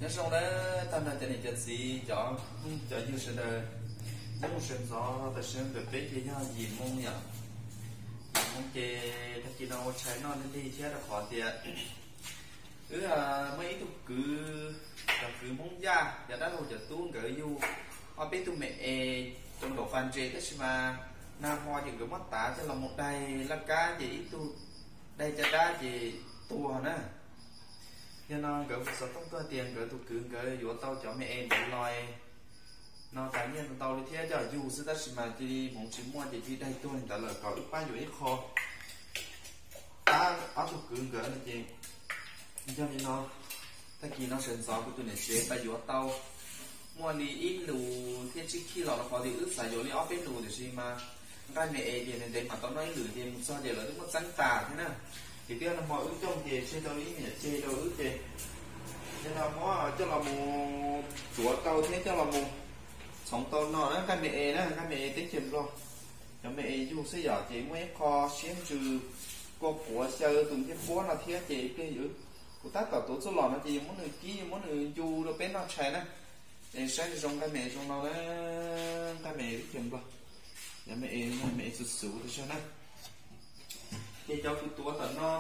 Nyob zoo nawb, tag nrho cov niam cov txiv, cov, cov yug sawv daws, nyob mus sawv ntxov tam sim no ntawm peb ces yog yim moo yom. Yim moo ces tag kis no ua tshais noj lig lig thiab rau qhov tias wb muaj ib tug kwv, cov kwv Hmoob Yaj, cov dab laug cov tub nkawd yug ob peb tug me es rau nraum pas ntses, tab sis mas nag hmo ces nkawd muab tav coj los mus daig laj kab ces ib tug daig caj dab ces tuag na. Yog no nkawd xov tooj tuaj tias nkawd tus kwv nkawd yuav tau cov me es ntawd los no tas nyiaj ntau li thiab coj yug xwb, tab sis mas cia li hmoov tsis muaj ces cia li daig tuag li ntawd lawm, kom wb pab yuav ib qho pab ob tug kwv nkawd no ces yog li no, tag kis no sawv ntxov kuv tus niam tsev pab yuav tau muaj li ib lus thiab tsib khij los rau qhov tias wb xav yuav li ob peb lus tiam sis mas nqaij me es ces ntev ntev mam tau noj ib lwm ces mus txog ces lawv twb muab txeeb tas thiab na. Ces twb yog nag hmo wb coj ces tseg tau li ib me nyuam ceg rau wb ces yog no muab coj los mus tuav tau thiab coj los mus txhoov tau no na, nqaij me es na, nqaij me es teb chaws Nplog, cov me es yug xwb yom, ces muaj ib qho siab ntsws kua quav xyaw tus ncej puab no thiab ces ib pliag kuv tab tom tuav txuj lom no ces yuav muab nws kib, yuav muab nws ncu rau peb noj tshais na. Es saib zoo nqaij me zoo no na, nqaij me teb chaws Nplog, cov me es, me es xuv xuv tas zog na. Ces cov kuv tuav ntawm no,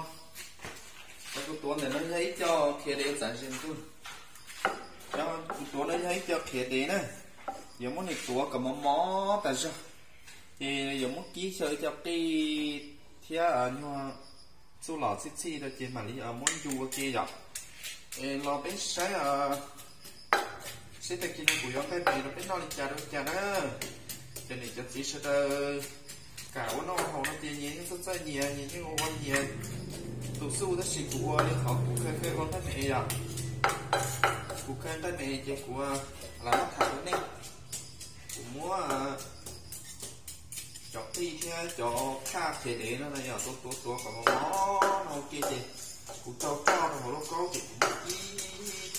cov kuv tuav ntawm no yog ib co khiav dev txav zes ntuj. Cov kuv tuav no yog ib co khiav dev na, yuav muab nws tuav kom mos mos tas zog, ces yuav muab kib xyaw ib co qij thiab nyuag txuj lom txhij txhij rau ces mam li muab ncu ua ke yom. Es los peb saib, saib tag kis no kuv yuav nqaij me rau peb noj li cas rau li cas na. Cov niam cov txiv sawv daws kam ua noj ua haus no ces nyias yeej txawj txawj nyias, nyias yeej ua ua nyias tus xuj, tab sis kuv ua li qhov kuv kheev kheev ua nqaij me yom. Kuv kheev nqaij me ces kuv lam muab tham rau nej. Kuv muab cov qij thiab cov khaj khiav dev no na yom, tuav tuav tuav kom mos mos no ua ke ces kuv rau roj rau hauv lauj kaub ces kuv muab kib,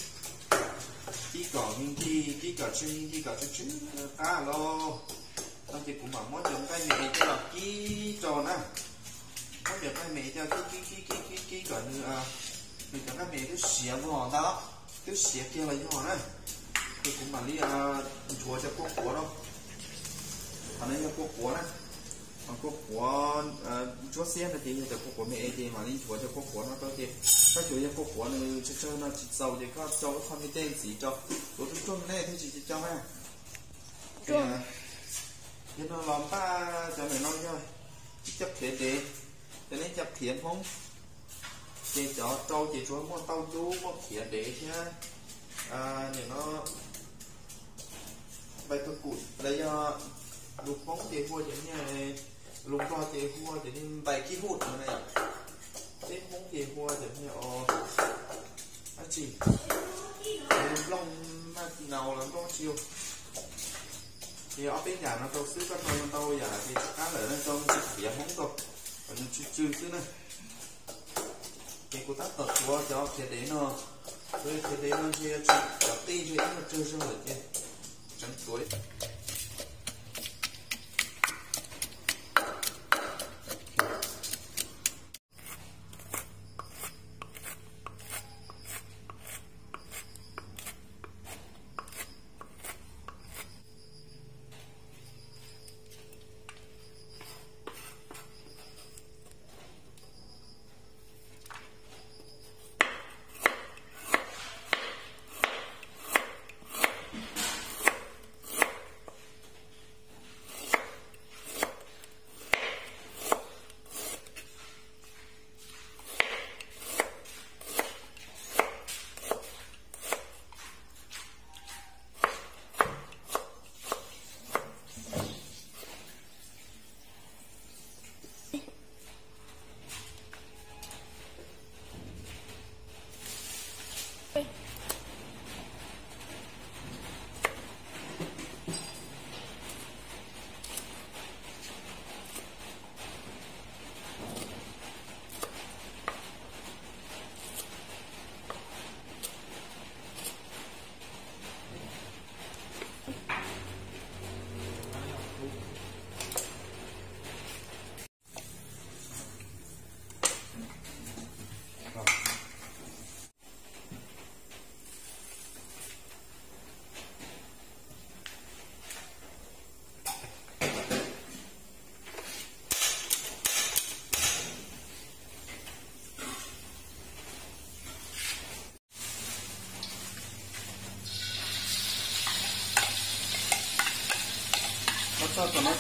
kib kom me ncig, kib kom tsw me ncig kom tsw tsw qab lauj. No ces kuv mam muab cov nqaij me coj los kib rau na. Muab cov nqaij me coj kib kib kib kib kib kib kom nws, nws cov nqaij me twb siav vog ntag, twb siav kiag los yog na. Ces kuv mam li nchuav cov kua quav rau. Qhov no yog kua quav na, qhov kua quav ntsuab xiab no ces yog cov kua quav me es ces mam li nchuav cov kua quav no rau ces koj xav yuav kua quav nws tsawg tsawg no tsis txaus ces koj rau ib qho me tej ntxiv rau, tuav ruaj ruaj nej thiaj tsis cov na. Yog no los npaj cov ntawm no yog ib co qhiav dev, cov no ib co qhiav Hmoob. Ces cov rau ces tsuas muaj tauj dub, muaj qhiav dev thiab nim no npais tug kum los yog lus Hmoob ces hu ua cov niag, lus Nplog ces hu ua cov niag npais kib huj no na yom. Peb Hmoob ces hu ua cov niag os, dab tsi, nplooj maj naus los nplooj tsi. Ces ob peb yam no rau xwb, koj rau ntau yam ces rov qab lawm no rau nws tsis qhiav Hmoob rau, kom nws tsw tsw xwb na. Ces kuv tab tom tuav cov qhiav dev no, tuav qhiav dev no ntshe cov qij ntshe ib nyuag tsawg zog lawm ces tseem tuav.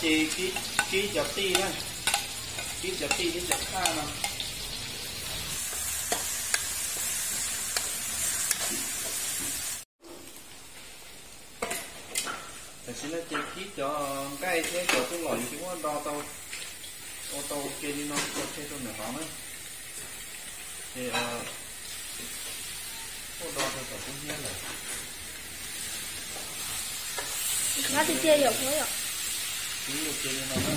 Ces kib, kib cov qij na, kib cov qij thiab cov thaj no. Tam sim no ces kib cov nqaij thiab cov txuj lom yus twb muab do tau, ua tau ua ke li no tso tseg rau ntawm no na. Ces muab do rau tom kub hnyiab lawm. Kib ua ke li no na,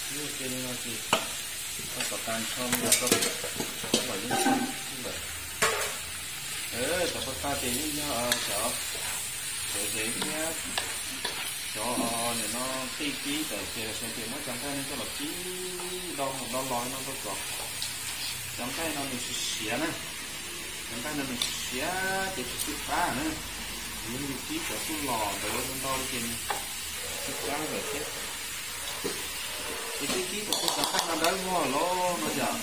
kib ua ke li no ces kom tag nrho li no rau, kom yeej lawm. Cov paj tag ces yeej yog cov, cov zev thiab cov nim no qij kib tawm ces lawv tias muab cov nqaij no coj los kib do mus do los no rau kom cov nqaij no nws siav siav na. Cov nqaij no nws siav siav ces tsis tsw qab na. Yus yus kib cov txuj lom ntawd ntau li ces nws tsw qab lawm thiab. Ces twb kib kom cov nqaij no dawb vog lawm no yom.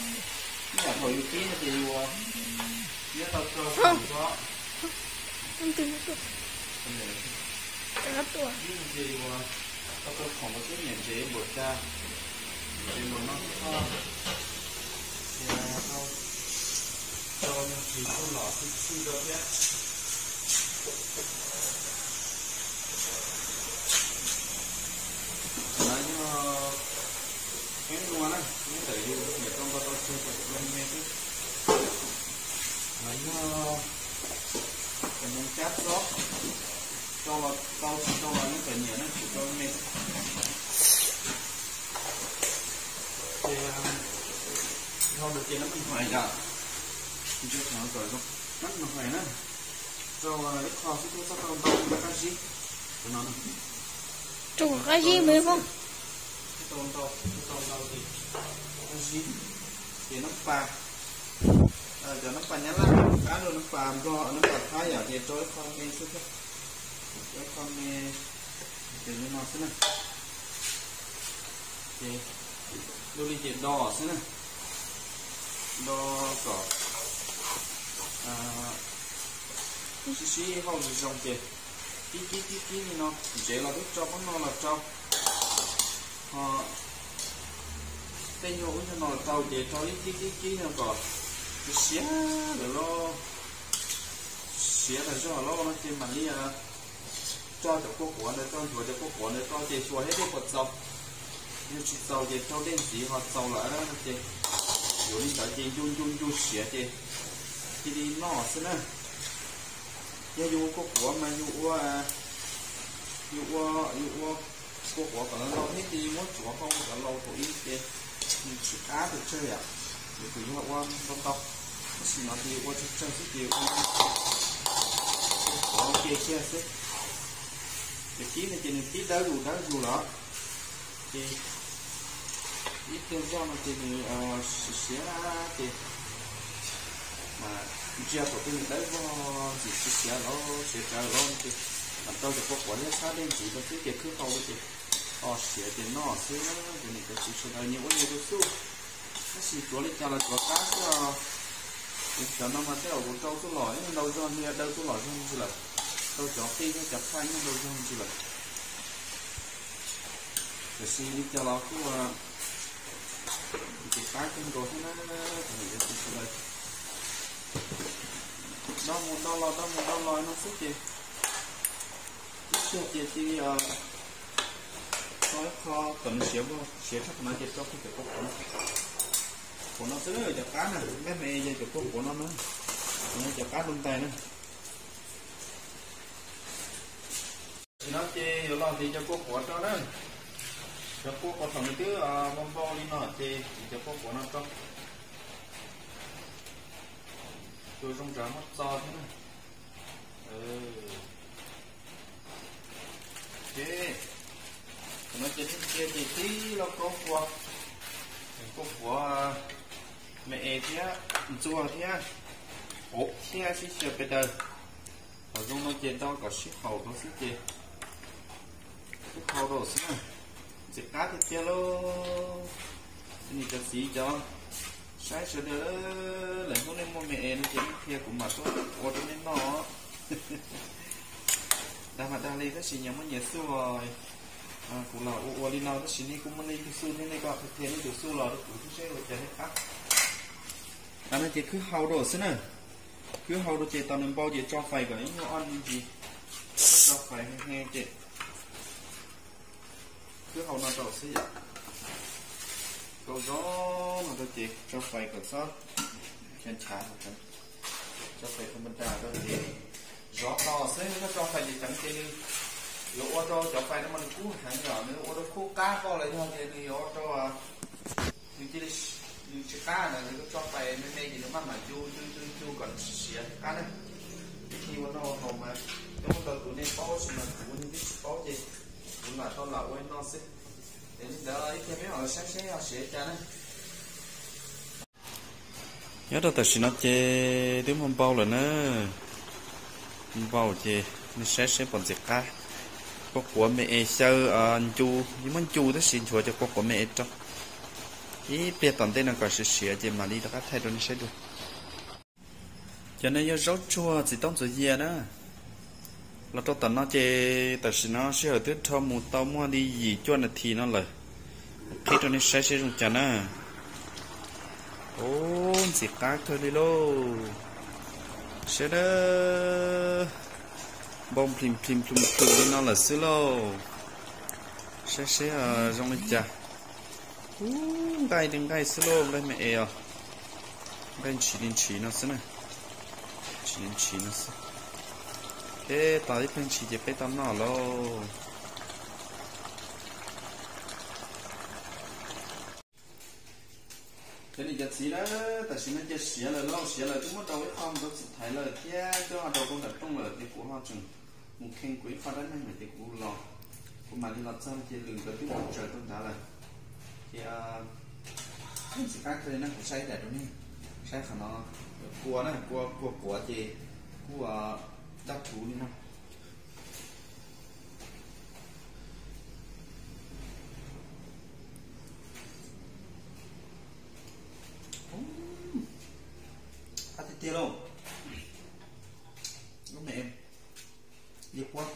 Ib yam thaum yus kib no ces yus, yus tau rau tso. Ces yus tau rau khoom los xwb, niam ntsev npaum cas, ntsev npaum no txhob, ces tau rau yog tsis txuj lom txhij txhij rau thiab. Qhov no yog peb nua na, nyob ntawm yus nyiam rau ntau rau tsawg kom rau me xwb. Qhov no yog cov hmoov cab txob, rau los tau tsis rau los nyob ntawm nyiam na, tsis rau me. Ces dhau ntawd ces nab me hais yom, nab me hais na, rau ib qho xwb thiab txhob rau ntau, rau qab zib. Rau qab zib me, txhob rau ntau, txhob rau ntau ces qab zib. Ces nab pas, cov nab pas nyab laj qab rau nab pas nplog, nab pas thab yom, ces rau ib qho me xwb thiab, rau ib qho me, ces li no xwb na. Ces dua li ces do xwb na, do kom sib sib hauj zoo zoo ces kib kib kib kib li no, ntsev los twb rau, qab no los rau, ho tej nyuag ub nyuag no los rau ces rau ib kib kib kib no kom siav lawm lauj, siav tas zog lawm no ces mam li tso cov kua quav ntawd, tso nthuav cov kua quav ntawd tso ces xyuas thiab dej puas txaus. Yog tsis txaus ces rau dej ntxiv ho txaus lawm no ces yuav li ntawd ces ncu ncu ncu siav ces cia li noj xwb na. Yog yus ua kua quav mas yus ua, yus ua, yus ua kua quav kom ntau ntau thiab ces yus muab tsuav hau kom laus thaum ub ces nws tsis qab pes tsawg yom. Yus kuj yog ua ntau ntau, tab sis no ces yus ua tsawg tsawg xwb ces ua kua quav ua ke kiag xwb. Ces kib no ces nws kib dawb zus dawb zus lawm. Ces ib tug zog no ces nws siav siav ces mas ntsia thaum twg nws dawb vog ntxim siav siav los siav rawv los ces mam rau cov kua quav thiab sab dej ntxiv rau xwb ces khwb hau ces o siav ces noj xwb. Ces nim cov txiv sawv daws nyias ua nyias tus xub, tab sis tsuav li cas los tsuav qab xwb os. Cov no mas tej zaum kuv rau txuj lom ib ntau zog li, daw txuj lom zog ntsis lawm, rau cov qij thiab cov thaj ib ntau zog ntsis lawm. Tiam sis li cas los kuj tsis qab kawg nkaus thiab na, cov niam cov txiv sawv daws. Do mus do los do mus do los no xwb ces ib siab tias cia li tso ib qho kom nws siav vog, siav tshaj qhov no ces rau kiag cov kua quav no. Quav no xwb cov qab na, nqaij me es yog cov kua quav no na, cov qab rau ntais na. Tam sim no ces yuav los ntiv cov kua quav rau na. Cov kua quav thaum nws twb npau npau li no ces ntiv cov kua quav no rau. Tus zoo ntsawv muab txo thiab na. Ok, thaum no ces ntsia ces tib lauj kaub kua, kua quav me es thiab ntxuag thiab, hauv thiab sib xyaw pes daws. Qhov zoo no ces do kom sib haum rau xwb ces twb hau rau xwb na. Ntxim qab tiag tiag lauj. Nim cov txiv cov saib sawv daws, lawm hnub nej muaj me es no ces nej qhia kuv mam tuaj ua rau nej noj. Dag mas dag li tab sis nyias muaj nyias xub os. Kuv los ua ua li no tab sis nej kuj muaj nej tus xuj thiab, nej koj qhia nej tus xuj los rau kuv thiab seb ua cas nej qab. Qab no ces khwb hau rau xwb na. Khwb hau rau ces tau nws npau ces tso fais kom ib nyuag ob ntsis, tso fais he he ces khwb hau no rau xwb yom. Rau zoo no rau ces tso fais kom txhob nchav nchav, tso fais thaj ma da rau ces zov to xwb, koj tso fais ces ceev ces nws yuav ua rau cov fais no mas nws kub heev yom, nws ua rau khub qab npau los yog ces nws yuav ua rau nws cia li, nws tsis qab na, nws tso fais me me ces nws maj mam cu cu cu cu kom nws siav siav thiaj qab na. Ib txhij ua noj ua haus mas coob leej ntau tus nej paub tab sis mas kuv ua niag twb tsis paub ces kuv lam tau lam ua li no xwb. Es li ntawd ib pliag peb mam los saib seb ho siav cas na. Nyob rau tam sim no ces twb muaj npau lawm na. Npau ces nej saib seb pom ntxim qab. Quaj quav me es xyaw ncu, yeej muab ncu tab sis nchuav cov quaj quav me es rau. Ib pliag tom ntej no kom siav siav ces mam li rov qab thaij rau nej saib dua. Cov no yog zaub tsuag txiv taub ntxuav yias na. Los rau tom no ces tam sim no sij hawm twb dhau mus tau muaj li yim cuaj nas this no lawm. Qhib rau nej saib seb zoo cas na. Ub, ntxim qab kawg li lauj. Saib na, npau nplis nplis nplis nplis li no lawm xwb lauj. Saib seb zoo li cas. Ub, nqaij li nqaij xwb lauj, nqaij me es os. Nqaij ntshis li ntshis no xwb na. Ntshis li ntshis no xwb. Peb tos ib pliag ntshis ces peb tau noj lauj. Cov niam cov txiv na, tam sim no cia siav lawm lauj, siav lawm twb muab rau ib qho mus rau txiv thaiv lawm thiab twb ho rau rau nram rooj lawm ces kuv ho tseem mus kheej kuv ib qho dab neeg lawm ces kuv los, kuv mam li los txog ces lwm nkawd twb mus tsaws rau nrad lawm. Ces tsis qab kawg li na, kuv saib daim rau nej saib qhov no, kua na, kua kua quav ces kuj daj thuv li no. Qab tiag tiag lauj. Lub me, li quab.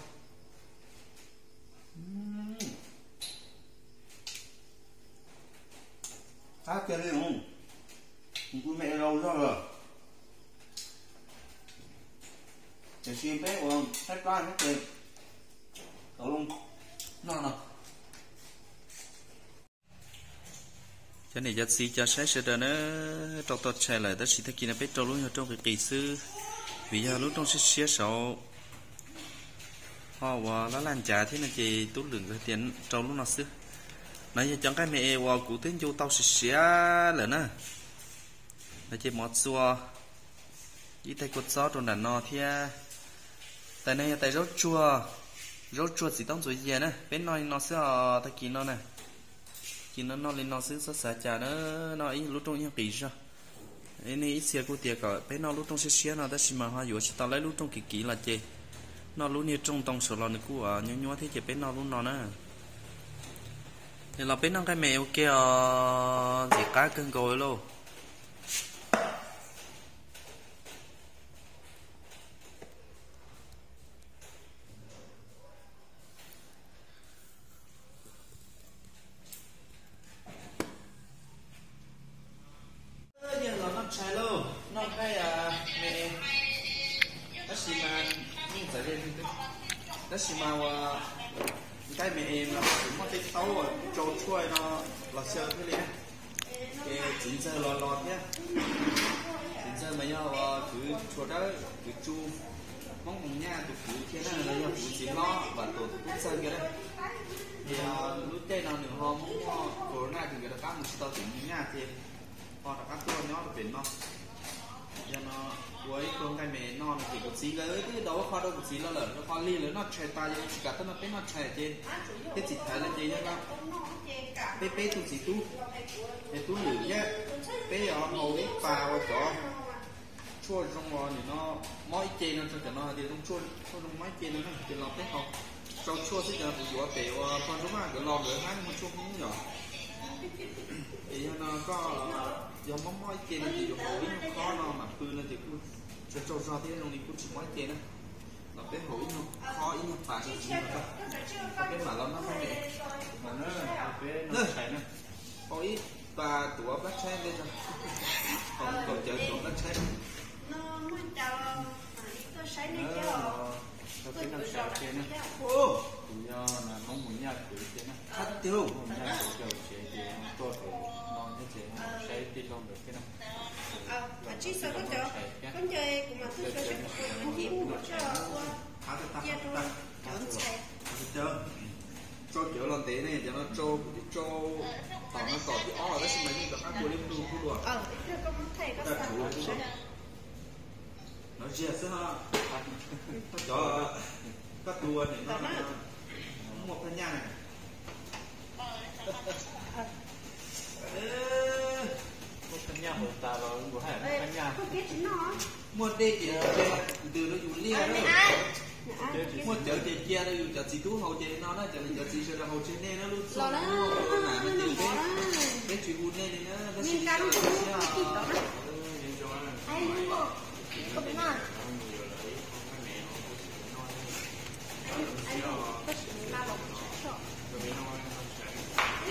Qab tiag li, kuv me laus zog lawm. Tiam sis peb ua qaib plab no ces tau lub noj no. Cov niam cov txiv cov saib sawv daws na, rau tau tshais lawm tab sis tag kis no peb rau lub nyuag rooj qis qis xwb, vim yog lub rooj siab siab saud ho ua laj laj ncav thiab no ces tub lwm nkawd tias rau lub no xwb. No yog cov nqaij me es uas kuv twb ncu tau siav siav lawm na. No ces mov txua ib tais kua txob rau nram no thiab. Tais no yog tais zaub tsuag, zaub tsuag txiv taub ntxuav yias na, peb noj li no xwb os tag kis no na. Tag kis no noj li no xwb txhob xav cas na, noj ib lub rooj ib qis zog. Nej ib txhia kuj tias kom peb noj lub rooj siab siab no tab sis mas ho yuav tsis tau lawm, lub rooj kiv kiv los ces noj lub niag rooj ntoo saud los nws kuj nyuab nyuab thiab ces peb noj lub no na. Es los peb noj nqaij me ua ke os, ntxim qab kawg nkaus lauj. Yog los noj tshais lauj, noj nqaij me, tab sis mas, tab sis mas ua nqaij me es mas kuv muab tej taub tsau tshuaj no los xyaw thiaj li na. Ces txiv ntxawg los los thiab. Txiv ntxawg mas yog uas kwv tshuav dawb kwv tsu, Hmoob Moos Nyaj tus kwv thiab na, los yog kuv txiv hlob Vam Tuam tus tub ntxawg kiag na. Ces lub caij no nws ho muaj corona ces nkawd rov qab mus tsis tau tim Moos Nyaj ces ho rov qab tuaj nyob rau pem no. Yog no ua ib tug nqaij me noj no ces kuv txiv nkawd twb daus ua qho rau kuv txiv los lawm, rau qhov lig lawv noj tshais tas yog tsis kam tuaj nrog peb noj tshais ces peb txiv thaiv lawm ces yog no peb peb tug txiv tub, es tub lwm thiab peb yuav haus ib pas uas cov tshuaj zoo os, nim no mob ib ce no, cov no hais tias tshuaj zoo mob ib ce no na, ces los peb haus tsau tshuaj xwb, cov no kuv yuav pem uas pog Ntsuab Vaj nkawd los nkawd hab muaj tshuaj hmoob yom. Es yog no koj yog mob mob ib ce no ces yuav haus ib nyuag khob no mam pw no ces kuj tsaug tsaug zog thiab zoo li kuj tsis mob ib ce na. Los peb haus ib nyuag qhob ib nyuag pas rau txiv no, peb mam los noj paj niam. Peb noj tshais na. Haus ib pas tuav plab tshaib ntej tso, haus kaum cawv tuav plab tshaib. Rau peb noj tshais ua ke na. Kuv yog Hmoob mus nyaj kwv cia na. Mus nyaj kwv rau tsev ces tuaj pem no thiab ces saib tij laug ntawd thiab na. Tsau cawv los ntev ne, cov no tsau kuv twb tsau tom no tom thib ob tab sis mas yeej rov qab tua li plug plug dua. Koj tsuav no ziag xwb ha. Koj cov, koj tus ua niam no muaj phaj nyaj na. Muaj phaj nyaj hauv tas los kuv hais muaj phaj nyaj. Muaj dej ces ntws rau yus liaj na. Muaj cawv ces cia rau yus cov txiv tub haus ces li no na, cov niam cov txiv sawv daws haus tseg nej na, lub txhua muaj na, peb tsis hu nej li na, tab sis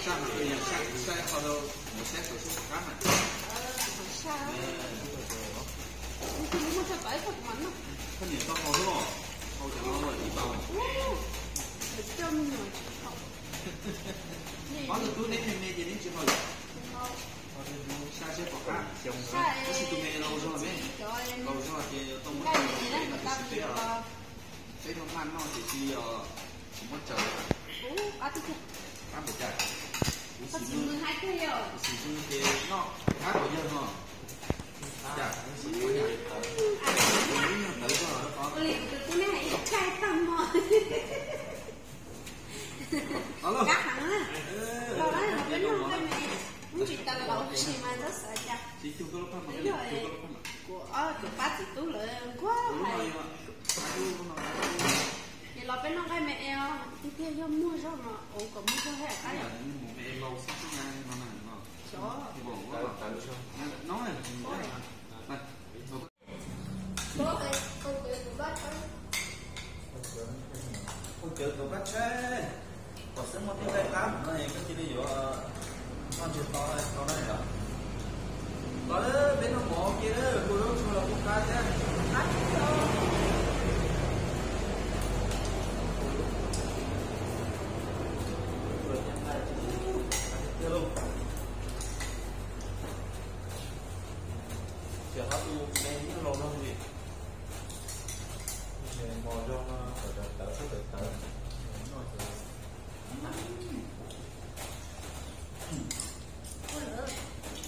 Sab no yog sab, sab qhov rau, mus sab saum sab qab na. Koj niam tau haus xwb los, haus cov no ua ib tau. Ob tug tub neb me me ces neb tsis haus yom? Sab sab qhov qab, tab sis tus me laus zog me, laus zog ces tau muab tsaws, peb no maj noj ces cia li os, tsis muab tsaws. Qab npaum cas? Kuv xim nws, kuv xim nws ces noj qab npaum yawg no. Cas kuv xim nws, ib nyuag tawv zog rau qhov. Tsis cug koj lub phaj mas, cug koj lub phaj mas. Kuv ob tug pab txiv tub lawv nquag hais. Ces los peb noj nqaij me es os, tiag tiag yog muag zog no, ua kom muag zog thiab qab. Mus me es laus xwb xwb na no na no. Xyov. Ua tawv zog no. Ua cawv tuav plab tshaib, kom xwb muaj tej nqaij qab no koj cia li yuav noj ntseg to to na yom. Los peb noj mov ua ke, kua zaub tsuag los kuj qab thiab. Tiag lauj. Ces qhov tus me nyob laus no li, mos zog no tawv tawv tawv tawv.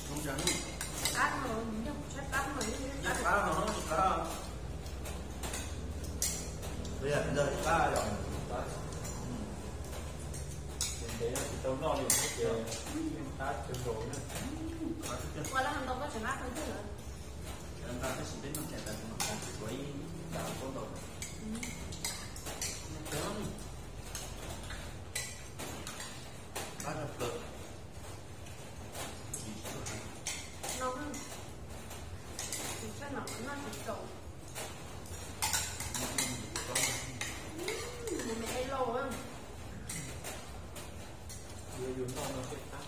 Zoo cas, qab no, qab no, qab. Qab yom, qab. Ces ntev no tsis tau noj li thiab ces qab kawg nkaus na. Ua laj ntau koj tseem qab qhov twg lawm? Nqa tab sis peb noj tshais tas kuv mam qab tsis tuav ib nta khaub ntau. Qab zog plaws. Mus me es lauj. Yuav yus noj no peb qab.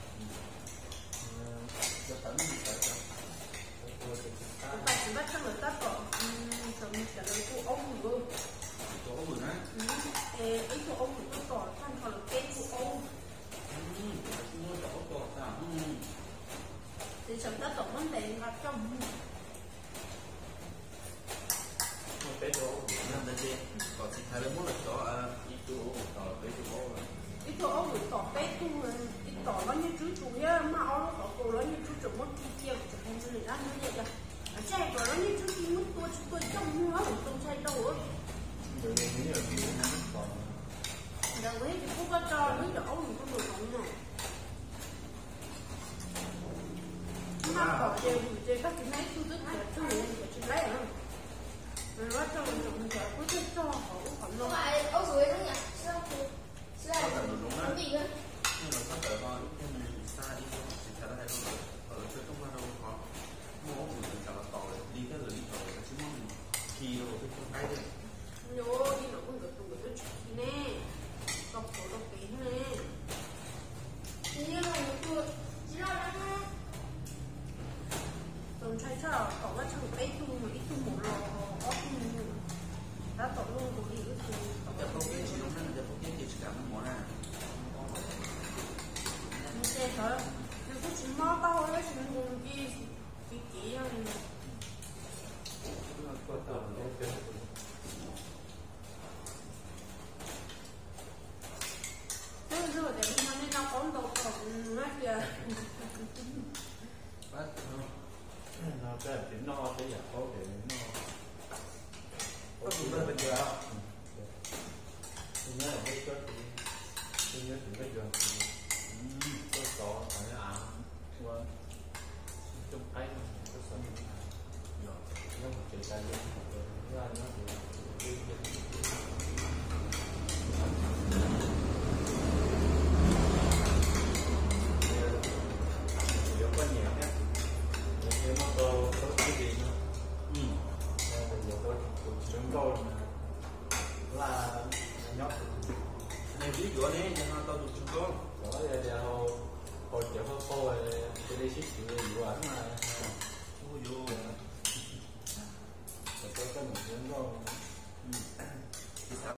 Kuv pais txiv Npaj Tsheej lawv tab tom, txom nyem lawv tu aub hwm. Tu aub hwm na. Es ib tug aub hwm tuaj tom tag nrho lawv peb tug aub. Txiv Tsheej tab tom muab ntes nqa coj mus. Muaj peb tug aub hwm na ntawd ces kom txiv Thaiv lawv muab lawv cov ib tug aub hwm tom peb tug aub. Ib tug aub hwm tom peb tug, ib tom Lob Nyiaj Tswb tus thiab maj ob lub qhov tus Lob Nyiaj Tswb tseem muab kiag cia tseem hais li dab ntxwg nyoog tias, tsam kom Lob Nyiaj Tswb kiag muab tua tsis tua coj mus tus ntshai rau. Ntawd kuv yeej tsis pub koj tso wb cov aub hwm tuaj mus hauv no. Maj tom ces hwm ces koj tsis muaj ib tug twb khiav tag, tsis laib. Los tso mus cov kuj thiaj tso hauv ub hauv no. Txiv Thaiv lawv hais rau lawv, kom lawv tso rooj vag rau qhov muaj aub hwm lawv tsam los tom li thiab lawv Cooj qaib no, koj xav nyob hauv tsev tas zoo, nyob ces yuav poj niam thiab, yuav muaj tau tau tib li no, yuav tau tus tsis zoo nkauj no, laj nyob, nej twb yuav ne, yog no tau tus tsis zoo nkauj, cov tias hau cov hauj paug, cia li sib twv yuav na, yuav, tau tau tus tsis zoo nkauj.